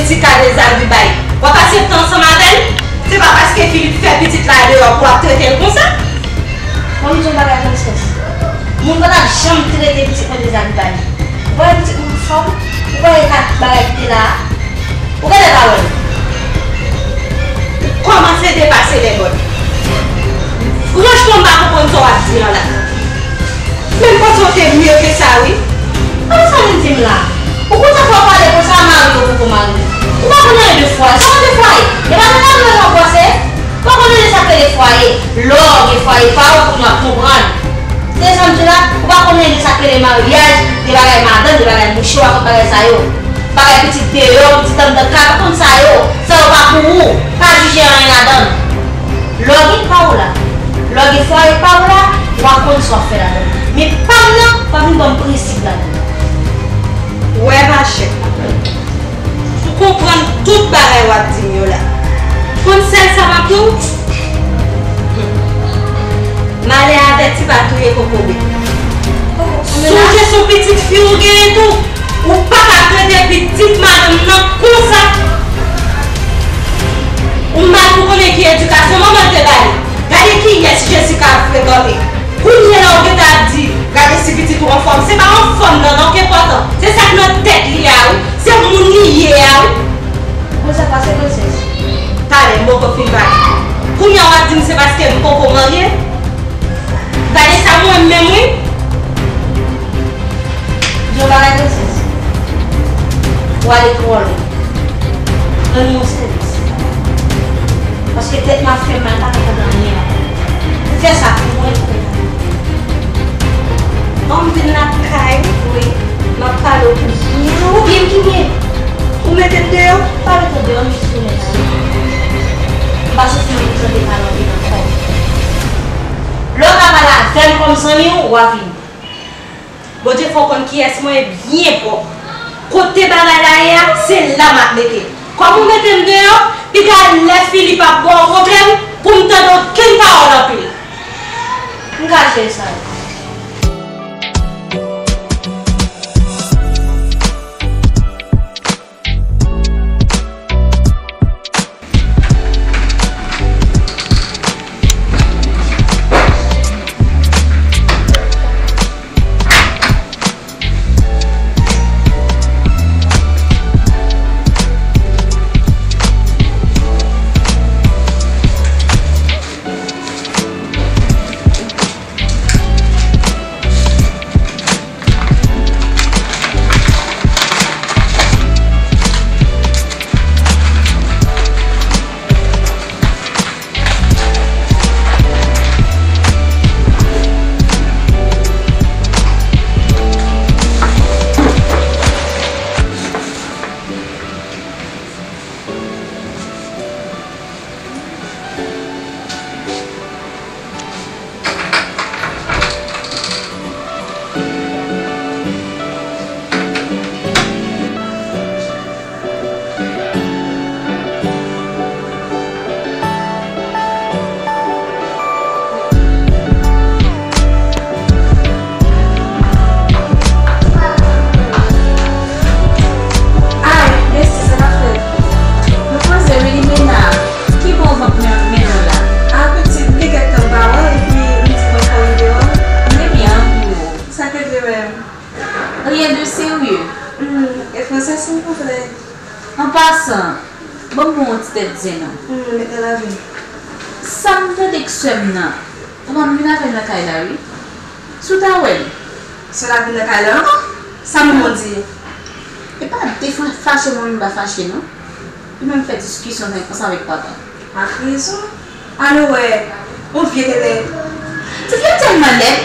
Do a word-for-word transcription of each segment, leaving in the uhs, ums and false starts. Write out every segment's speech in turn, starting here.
Ti ka dezabibay. W ap pase tan ansanm avè l? Se pa paske Filip fè pitit la deyò pou w ap trete l konsa? Mwen m di yon bagay, Princess. Moun pa t ap janm trete pitit mwen dezabibay. Ou pa wè pitit mwen anfòm? Ou pa wè eta bagay ki te la a? Ou genlè pa wè l. Ou kòmanse depase lègòt. Franchman, m pa konprann sa w ap di an la. Menm panse w te mye ke sa, wi. Gade sa w vin di m la. Ou konn sa fè w pale konsa a mari w poko marye? Ou pa konn anyen de fwaye. Sa w konn de fwaye? E pa nan lavi w yo w pase? Ou pa konn anyen de sa k rele fwaye. Lè w gen fwaye pa w, kounye a w ap konprann. Tande sa m di w la, ou pa konn anyen de sa k rele maryaj, de bagay madanm, de bagay mouche, ou pa konn bagay sa yo. Bagay pitit deyò, pitit anndan kay, ou pa konn sa yo. Sa yo pa pou ou. Pa jije anyen ladan l. Lè w gen pa w la, lè w gen fwaye pa w la, w a konn sa w ap fè ladan l. Men pa m nan, pa vin ban m prensip ladan l. Wè, machè, m konprann tout bagay w ap di m yo la. Konn sèl sa m ap di w? Malè avèti pa touye kokobe. Sonje se yon pitit fi ou genyen tou. Ou pa ka trete pitit madanm nan konsa. Ou mal pou konnen ki edikasyon manman l te ba li. Gade kiyès Jessica ap frekante. Kounye a la ou gentan ap di, gade si pitit ou anfòm. Se pa anfòm nan non ki enpòtan. Se sa k nan tèt li a wi. Se moun li ye a wi. Bon, sa pase, Princess? Talè, m poko fin pale. Kounye a w ap di m se paske m poko marye? Gade sa mwen menm wi. Di yon bagay, Princess. Ou ale twò lwen. Rann mwen yon sèvis. Paske tèt m ap fè m mal, m pa ka konprann anyen ankò. Fè sa pou mwen, pou mwen. An m vin lakay ou, wi. M ap pale w pou byen. Pou byen ki byen? Ou mete m deyò? M pa mete w deyò, m jis tounen pale. M pa santi m anvi tande pale anpil ankò. Lè w ka pale avè m kòm zanmi w, w a vini. Bondye fè w konn kiyès mwen ye byen pwòp. Kote bagay la ye a, se la m ap mete l. Kòm ou mete m deyò, piga lè Filip ap ba w pwoblèm pou m tande okenn pawòl anpil. M ka jere sa wi. Ay, besti, sa k ap fèt? Nou poze wi, Limena. Ki bò w vant men, men nou la? A, pitit, m te gentan ba w, epi m di mwen fò m deyò. M te byen anvi w. Sa k rive menm? Rien de sérieux. Hmm, e fransè si m konprann. An pasan, ban m ba w yon ti tèt zen non. Hmm, met nan lavi m. Sa m tande k sè m nan, ou pa m vin avè l nan kay la wi. Si w ta wè l. Sè w la vin nan kay la ankò? Sa manman w di? E pa de fwa fache mwen menm m pa fache non. Li menm fè diskisyon ansanm avèk papa. Ak rezon. Ann wè, on vye tenten. Ti fi a tèlman lèd,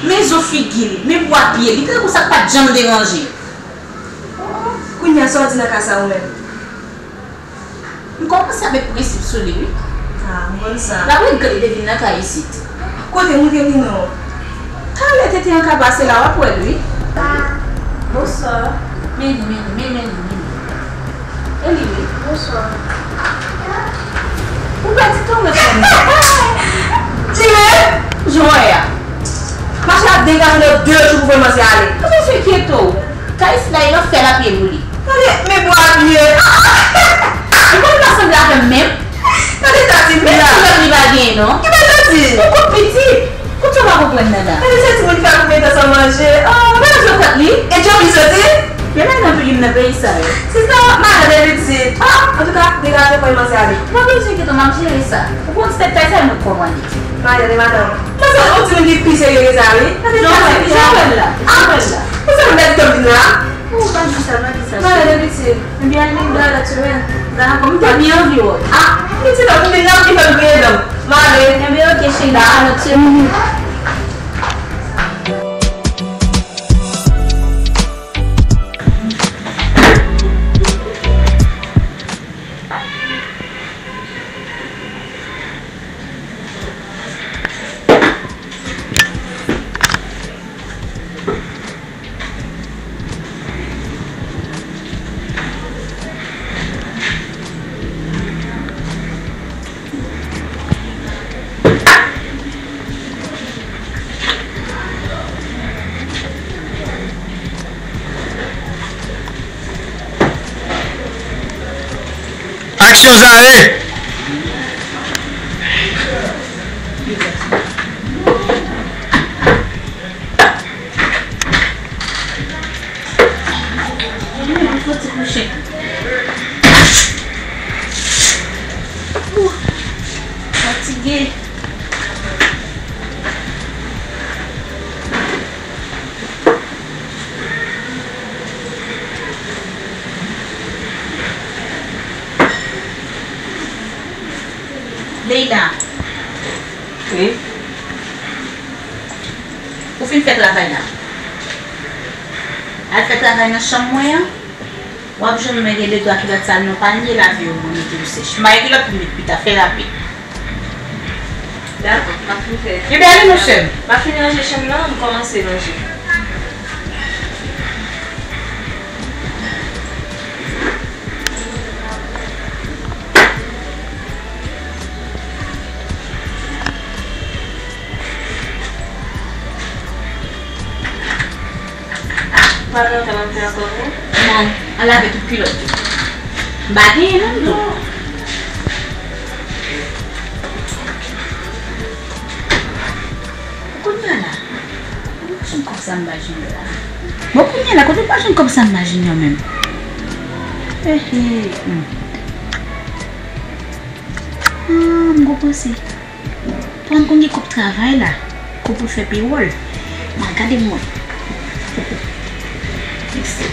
men zo figi l, men bwa pye l, li tankou sa k pa t janm deranje. Oh, kounye a sa w di nan ka sa ou menm? M kòmanse ap met prensip sou li wi. Ah, m konn sa. L ap regrèt li te vin nan kay isit. Kote, montre li non. Talè tenten an ka pase la, w ap wè l wi. Bonswa. Men li, men li, men, men li, men li. E li wi. Bonswa. Ou pèdi tan w nan fè m. Tire! Jan w wè a. Mache ap degaje nan de jou pou fè manzè ale. Kòman se enkyete w? Kay isit la e lanfè l ap ye pou li. Gade, men bwa pye. Men ti zòt li pa genyen non. Ki bèl zòt li? Ou kot pitit. Kot sa w pa konprann nan la? Gade se timoun ki fè koupe tan san manje. Oh, men zòt li. E Djoby soti? Men men nan peyi m nan peyi sa yo. Sista, madan de pitit. Ah, antouka, degaje kò w, manzè ale. Pa bezwen kite m ap jere sa. Ou konn se tèt kay sa yo mwen kòmande. Madan de madanm. Mwen santi yon timoun ki pi serye ke sa wi. Gade non, jan l la. Ah, jan l la. Pou sa m bèt tann vin la. Ou pa di sa, pa di sa. Mwen rele pitit. Ebyen, al vin la lòt semèn. Dakò, m te byen anvi wè w. Ah, pitit la, m vin la, m vin fè m griyen dan m. M ale. Ebyen, oke, cheri, a lòt semèn. Aksyon, zare! Mwen foti kouche. Ou, fatige. Leila. Wi. Ou fin fè travay la? Al fè travay nan chanm mwen an. W ap jwenn mwen gen de twa kilòt sal nan panye, lave yo, mwen mete yo sèche. M pa gen kilòt pou m met pita, fè rapid. Dakò, m ap fin fè. Ebyen, ale, monchè. M ap fin ranje chanm nan, m kòmanse manje. Pa gen anpil anpil ankò vre? Non, al lave tout kilòt yo. M pa genyen menm tou. Kounye a la, kote m jwenn kòb sa m ba Junior la? Bon, kounye a la, kote m ba jwenn kòb sa m ba Junior menm? Ehe, hmm. Ah, m konpranse. Pran m konn gen kòb travay la, kòb pou fè pewòl. M al gade m wè. Mèsi.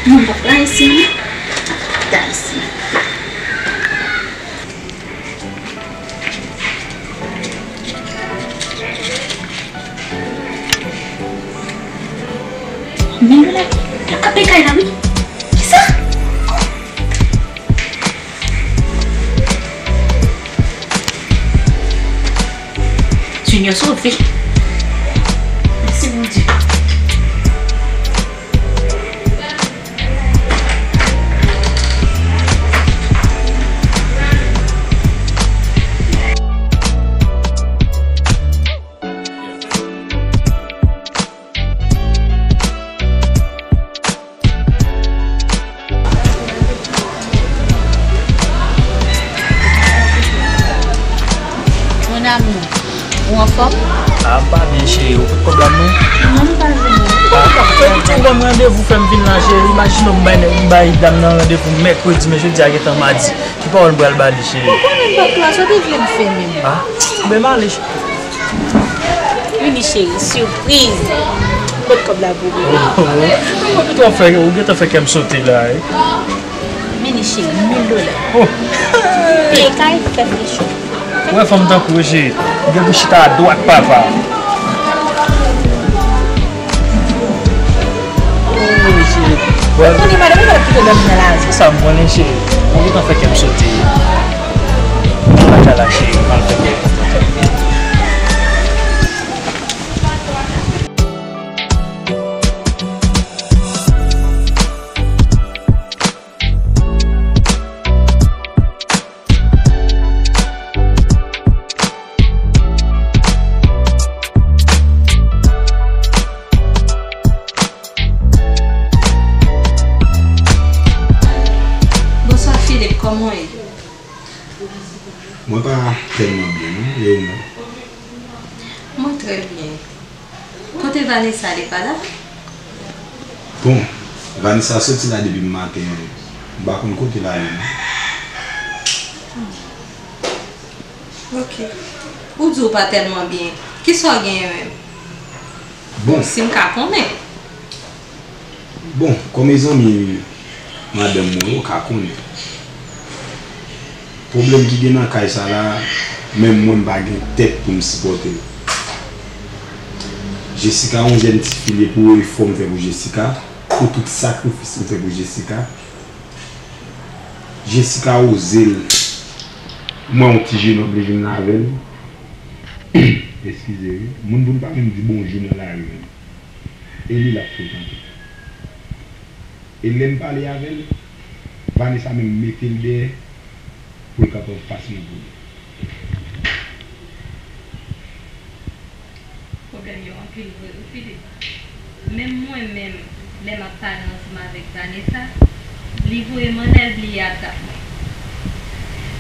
Moun pa la isi, wi. Ta isi. Men yo la, y ap kape kay la, wi. Kisa? Junior sove. Mèsi, Bondye. Mon amour, ou anfòm? Ah, m pa byen, cheri. Ou pot kòb la pou mwen? Non, m pa jwenn li. Ah, fè pitit ban mwen randevou, fè m vin la, cheri. Imajine w, m bay, m bay dam nan randevou mèkredi, men jodi a gentan madi. Ki pawòl m pral ba li, cheri? Ou konnen m p ap klas, ou te vle m fè menm. Ah, ben m ale, cheri. Vini, cheri, sipriz. Kot kòb la pou ou? Oh, oh. Ou gentan fè, ou gentan fè kè m sote la, wi. Vini, cheri, mil dola. Oh. Peye kay, fè fè cho. Ou wè fanm tankou w, cheri. Ou gen pou chita adwat papa. Oh, cheri. Ou konnen madanm ou pa t ap kite w dòmi nan lari. Se sa m konnen, cheri. Ou gentan fè kè m sote. Mwen pa ka la, cheri. Mwen fè kè. Kòman w ye? Mwen pa tèlman byen non, e ou menm? Mwen trè byen. Kote Vanessa, li pa la? Bon, Vanessa soti la depi maten an, m pa konn kote l ale non. Ok. Ou di w pa tèlman byen. Kisa w genyen menm? Bon. Si m ka konnen. Bon, kòm e zanmi madanm mwen, ou ka konnen. Pwoblèm ki gen nan kay sa la, menm mwen m pa gen tèt pou m sipòte l. Jessica yon jèn tifi, li pou efò m fè pou Jessica, pou tout sakrifis m fè pou Jessica. Jessica oze l. Mwen yon ti jenòm li vin la avè l. Eskize wi. Moun pou n pa menm di bonjou nan lari menm. E li l ap frekante. E lè m pale avè l, Vanessa menm mete l dèyè pou l kapab fas mwen pou li. Pwoblèm yo anpil vre wi, Philippe. Menm mwen menm, lè m ap pale ansanm avèk Vanessa, li voye m annè, l bliye adap mwen.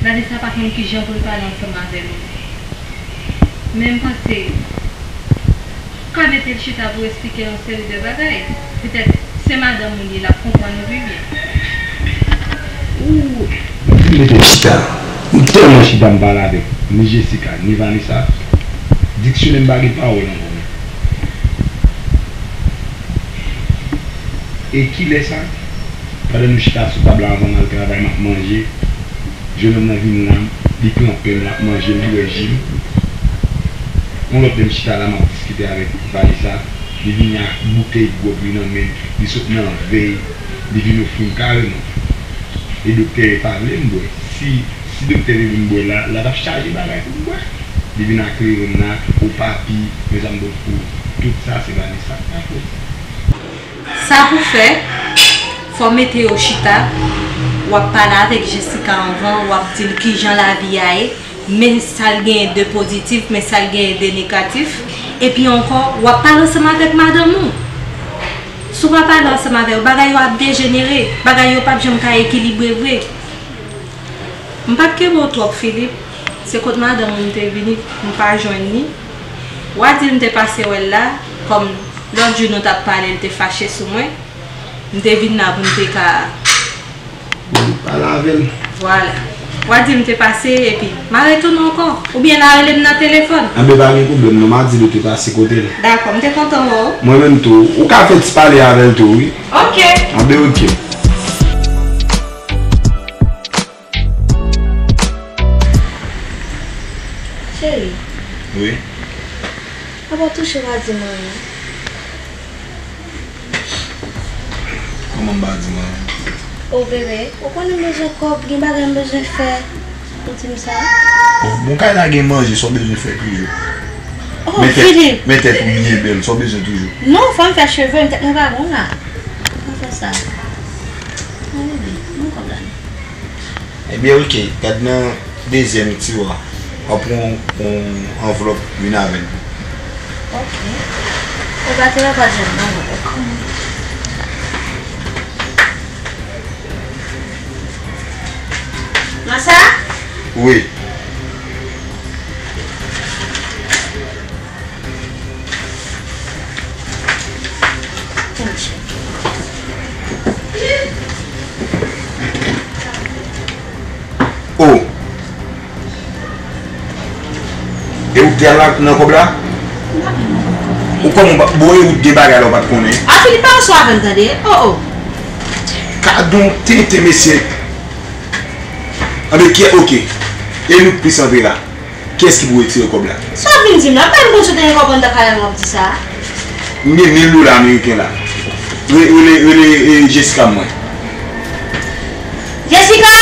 Vanessa pa konn kijan pou l pale ansanm avè m. Men m panse, ou ka mete l chita pou w esplike l yon seri de bagay. Petèt, se madanm ou li ye, l ap konprann ou pi byen. Ou mete m chita. M tèlman chita m pale avèk ni Jessica, ni Vanessa. Diksyonè m pa gen pawòl ankò menm. E kilè sa? Pandan nou chita sou tab la anvan m al travay, m ap manje. Jennonm nan vin la, li pran pen l, l ap manje, li bwè ji l. Yon lòt lè m chita la, m ap diskite avèk Vanessa, li vini ak boutèy gwòg li nan men l, li sot nan vèy, li vin ofri m kareman. E doktè pa vle m bwè. Si, si doktè te vle m bwè la, la t ap chaje bagay pou m bwè. Li vin ak kleren la, o papi, men sa m pot pou ou. Tout sa se Vanessa k ta fè. Sa pou fè, fò w mete yo chita, w ap pale avèk Jessica anvan, w ap di l kijan lavi a ye, men sa l genyen de pozitif, men sa l genyen de negatif. Epi ankò, w ap pale ansanm avèk madanm ou. Si w pa pale ansanm avè yo, bagay yo ap dejenere, bagay yo p ap janm ka ekilibre vre. M pa t kenbe w twòp, Philippe. Se kot madanm ou m te vini, m pa jwenn li. W a di l m te pase wè l la, kòm lòt jou nou t ap pale, l te fache sou mwen. M te vin la pou m te ka Ou pale avè l. Vwala. W a di m te pase, epi m a retounen ankò. Oubyen l a rele m nan telefòn. Anben, pa gen pwoblèm non, m a di l ou te pase kote l. Dakò, m te kontan wè w. Mwen menm tou. Ou ka fè ti pale avè l tou, wi. Ok. Anben, ok. Cheri. Wi. Apa w touche pa di m anyen? Kòman m pa di m anyen? O bebe, ou konnen m bezwen kòb, gen bagay m bezwen fè. Ou di m sa? O, bon, kay la gen manje, sa w bezwen fè toujou. Oh, Philippe! Men tèt ou byen bèl, sa w bezwen toujou. Non, fò m fè cheve m, tèt mwen pa bon la. Fò m fè sa. Mwen bebe, mwen kòb la non. Ebyen, ok, gad nan dezyèm tiwa. W ap pran yon, yon anvlòp, vin avè l. Ok. Ou pa te wè pa jwenn nan anvlòp. Nan sa? Wi. Oh! E ou t al la nan kòb la? Ou kòman w pa, bon, e ou t gen bagay la ou pa t konnen? A, Philippe, pa ansanm avè m, tande. Oh, oh. Gadon tenten, mesye. Anben, ki, ok. E nou k plis antre la. Kiyès ki pou retire kòb la? Sa w ap vin di m la? M pa menm konn si w te gen kòb anndan kay la, w ap di sa. M gen mil dola ameriken la. Re-, rele, rele, e, Jessica mwen. Jessica!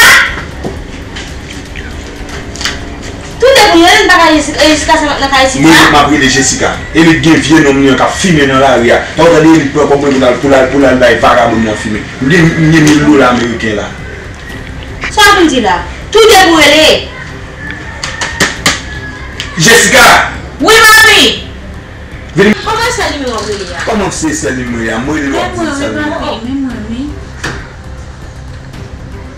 Toude pou rele m pa ka Jessica, e, Jessica sa nan kay isit la? Mwen menm m ap rele Jessica. Elit gen vye nonm li an k ap fimen nan lari a. Pa w tande Elit pran kòb mwen pou l al, pou l al, pou l al bay vagabon nan fimen. M gen, m gen mil dola ameriken la. Sa w ap vin di la? Toude pou rele. Jessica! Wi, manmi! Vin. Kòman se sèl nimewo w ap rele a? Kòman se sèl nimewo a? Mwen rele l, w ap di m sèl nimewo. Men mwen wi, men mwen wi.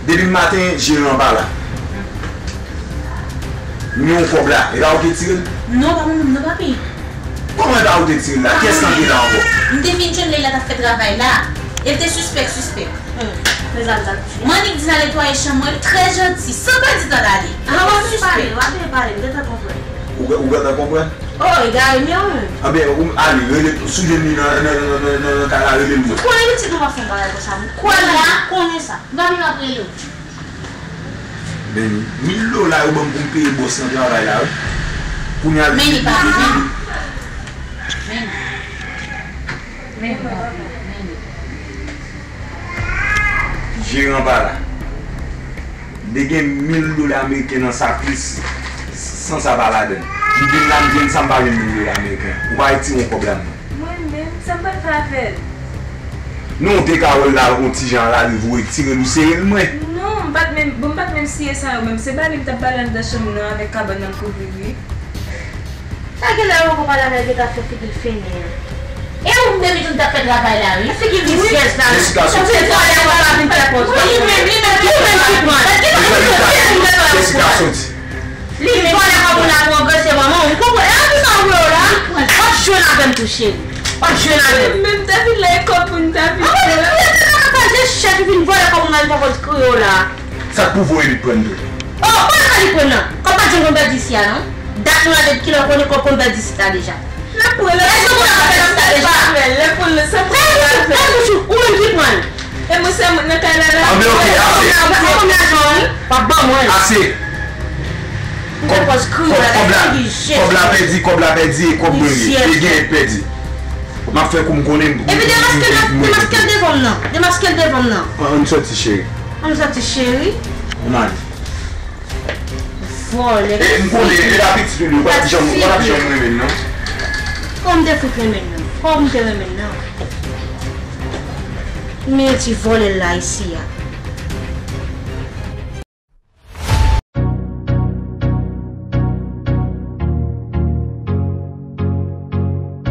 Depi maten, jeran pa la. M gen yon kòb la. E pa ou ki tire l? Non, pa mwen menm, non, papi. Kòman e pa ou te tire l la? Kiyès k antre la ankò? M te fin jwenn lè l la t ap fè travay la. E l te sispèk, sispèk. Hmm. Mezanmi, sa touche. M annik di l al netwaye chanm mwen, l trè janti, san pèdi tan l ale. An, w ap byen pale, w ap byen pale, m gentan konprann. Ou, ou gentan konprann? Oh, egare m ye ou menm. Anben, ou ale, rele, si w jwenn li nan, nan, nan, nan, nan, nan kay la, rele m mwen. Ou konnen pitit ou pa fè yon bagay konsa, m kwè la, m konnen sa. Papi, m ap rele w. Men, mil dola yo ban m pou m peye bòs nan travay la, wi. Kounye a li vin di. Men li pa la. Men. Men li pa la. Men li. Jeran pa la. M te gen mil dola ameriken nan sak li, san sa pa ladan l. M vin la, m jwenn sa, m pa jwenn mil dola ameriken. Ou pa retire yon kòb la, non. Mwen menm, sa m pral fè avè l? Non, w te ka wè l la, yon ti jan lari, vou retire l, ou sere l, mwen. Non, m pa t menm, bon, m pa t menm siye sa yo menm. Se ba li m t ap ba l anndan chanm nan avèk kabann nan kouvri l, wi. Sa gen lè yo poko pale avè l, gentan fè figi l fennen an. E ou menm tou m t ap fè travay la, wi. Figi l visyèz la. Jessica, soti. Se vòlè kòb la vin fè pòz. Li menm, li menm, li menm ki pran. Jessica, soti. Li vòlè kòb moun la pou angrese manman w. M konprann. E anpi sa w vle w la? W ap jwenn avè m tou, cheri. W ap jwenn avè m. Menm ta vin la e kòb pou n ta vin fè. Anmwey, ou rete nan kaka je chèf, ou vin vòlè kòb moun la, li poko kriye w la. Sa k pou voye li pran tou? Oh, kote sa li pran nan? Kòb pa t janm konn pèdi isi a, non. Dat nou la depi kilè w konnen kòb konn pèdi isit la deja? Lè pou lè pou lè pou lè pou lè pou lè pou lè sa pou lè pou lè. Ou menm ki pran l. E mwen se mwen nan kay la la. Anben, ok, ase. Ou pa konn lajan, wi. W ap ban mwen. Ase. Kòb, kòb, kòb la, kòb la pèdi, kòb la pèdi, e kòb mwen ye. E gen pèdi. M ap fè kou m konnen. Epi demaske l, demaske l devan m nan. Demaske l devan m nan. An, ann sòti, cheri. Ann sòti, cheri. Ann ale. Vòlè. E, m konnen, e la pitit ou li, ou pa t janm, ou pa t janm renmen l, non. Fò m te fout renmen l, non. Fò m te renmen l, non. Men ti vòlè l la isi a.